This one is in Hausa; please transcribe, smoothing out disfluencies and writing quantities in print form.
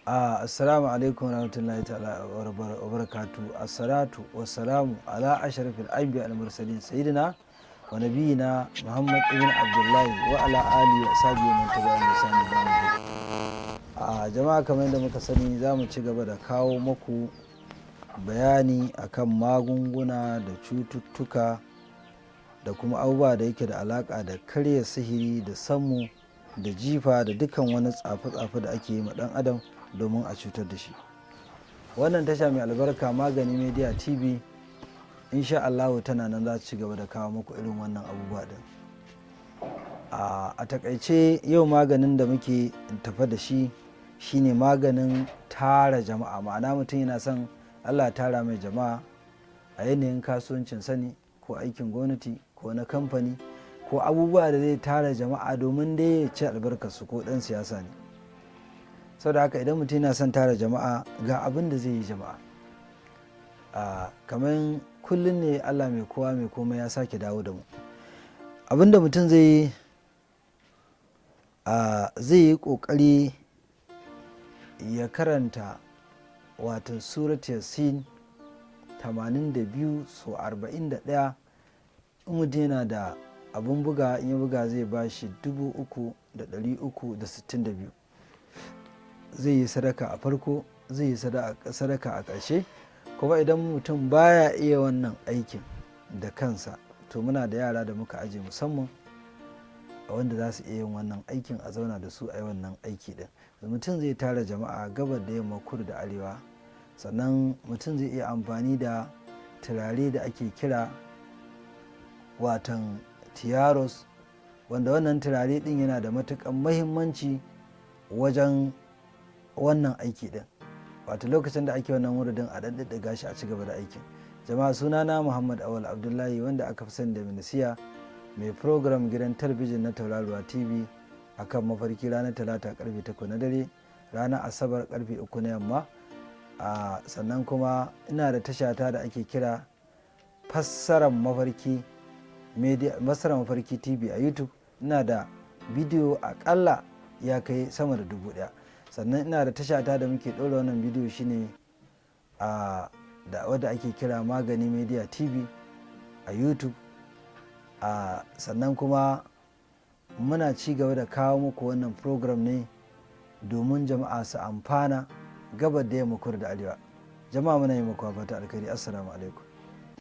Assalamu alaikum warahmatullahi ta'ala wa barakatu. Assalatu wassalamu ala ashrafil anbiya al mursalin, sayyidina wa nabiyina Muhammad ibn Abdullahi wa ala alihi wa sahbihi man tabi'ahum bi ihsan ila yawmiddin. A jama'a, kamar yadda muka sani, za mu ci gaba da kawo muku bayani akan magunguna da cututtuka da kuma abubuwa da yake da alaka da karya sihiri da sammu da jifa da dukkan wani tsafe-tsafe da ake yi ma dan adam domin a cutar da shi. Wannan tasha mai albarka, Magani Media TV, insha Allahu tana nan za ta ci gaba da kawo muku irin wannan abubuwa din. A takaice, yau maganin da muke tafa da shi shine maganin tara jama'a. Ma'ana, mutum yana son Allah tara mai jama'a a yanayin kasuwancin sani ko aikin gwamnati ko na kamfani ko abubuwa da zai tara jama'a domin dai ya ci albarkarsu, ko dan siyasa ne. Saboda haka, idan mutum yana son tara jama'a, ga abin da zai yi. Jama'a, kamar kullum ne, Allah mai kowa mai komai ya sake dawo da mu. Abin da mutum zai yi, zai yi kokari ya karanta watan Surat Yasin 82 so 41. In mutum yana da abun buga, in ya buga zai ba shi 3,362. Zai yi sadaka a farko, zai yi sadaka a ƙarshe. Kuma idan mutum baya iya wannan aikin da kansa, to muna da yara da muka aje musamman wanda za su iya yin wannan aikin, a zauna da su a yi wannan aiki din. Mutum zai tara jama'a gabar da yamma, kudu da arewa. Sannan mutum zai iya amfani da turare da ake kira watan tiyaros, wanda wannan turare din yana da matukan mahimmanci wajen wannan aiki din. Wato lokacin da ake wannan wuridin, a ɗan ɗiɗɗiga shi a ci gaba da aikin. Jama'a, sunana Muhammad Awal Abdullahi, wanda aka fi sani da Minisiya, mai program gidan talabijin na Tauraruwa TV akan mafarki, ranar Talata karfe 8 na dare, ranar Asabar karfe 3 na yamma. Sannan kuma ina da tashata da ake kira Fassarar Mafarki Media, Fassarar Mafarki TV a YouTube. Ina da bidiyo akalla ya kai sama da 1000. Sannan ina da tashata da muke ɗora wannan bidiyo, shine a da wadda ake kira Magani Media TV a YouTube. Sannan kuma muna ci gaba da kawo muku wannan program ne domin jama'a su amfana, gabar da yamma, kudu da arewa. Jama'a, muna yi muku fata alkhairi. Assalamu alaikum.